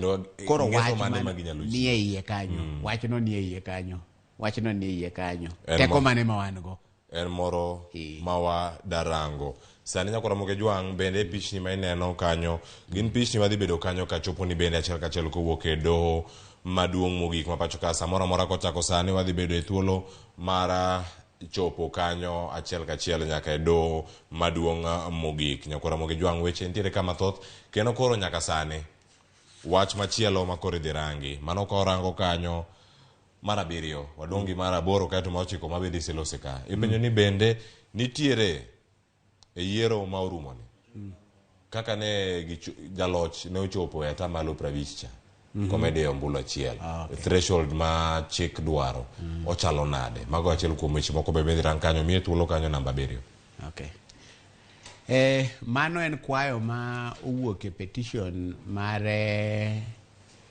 Koro Ngeso wach mane man ma ginyalo nie chiwo? iye kanyo, wachno nie iye kanyo, wachno nie iye kanyo. En Teko mo- mane ma wan go? En moro Eh. ma wadarango sani. Nyakwara Moge Jwang' bende pichni ma ineno kanyo gin pichni madhi bedo kanyo kachopo ni bende achiel kachiel kowuok e doho maduong' mogik ma pacho ka. Samoro amora kochako sani wadhi bedo e thuolo mar chopo kanyo achiel kachiel nyaka e doho maduong' mogik. Nyakwara Moge Jwang', weche nitiere ka mathoth kendo koro nyaka sani wach machielo ma koro idhi rangi mano ka orango kanyo mar abiriyo, wadong' gi mar aboro kaeto mar ochiko ma bende iselose ka. Ipenjo ni bende nitiere e yiero ma orumoni kaka ne jaloch ne ochopo e atamalo 50 cha komede e ombulu achiel. Threshold ma chik dwaro ochalo nade? Mago achiel kuom weche moko be midhi rang kanyo. Miye thuolo kanyo namba 7. Okay. Mano en kwayo ma owuok e petition mar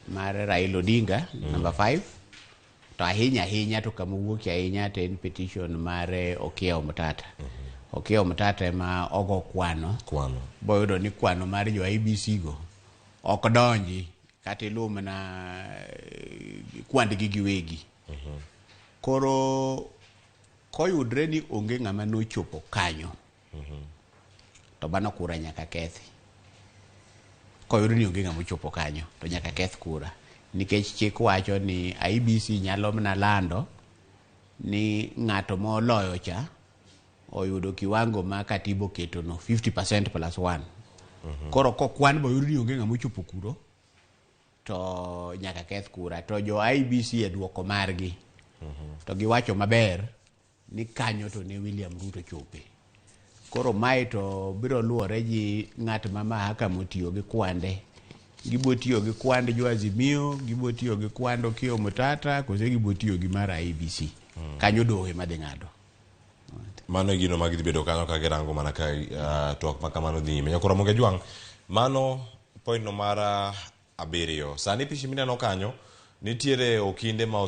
Raila Odinga number 5, to ahinya ahinya to kama owuokie ahinya to en petition mar Okiya Omtata. Okiya Omtata ema ogo kwano kwano boyudo ni kwano mar jo IEBC go ok donji kata iluw mana kwandgi giwegi. Koro koyudre ni onge ng'ama nochopo kanyo, to mano kura nyaka kethi. Koyud ni onge ng'ama ochopo kanyo to nyaka keth kura, nikech chik wacho ni IEBC nyalo mana lando ni ng'ato moloyo cha oyudo kiwango ma katiba oketo no, 50% plus 1. Koro kokwan boyud ni onge ng'ama ochopo kuro, to nyaka keth kura. To jo IEBC e duoko margi to giwacho maber ni kanyo to ne William Ruto chope. Koro mae to biro luwore gi ng'at ma mahakama otiyo gi kwande. Gibo tiyo gi kwand jo Azimio, gibo tiyo gi kwand Okiya Omtata, kose gibo tiyo gi mar IEBC. Kanyo doho ema dhi ng'ado. Mano e gino ma gidhi bedo kanyo ka girango mana ka twak ma kamano dhi nyime. Nyakwara Moge Jwang', mano point no mar 7. Sani picha mineno kanyo nitiere okinde ma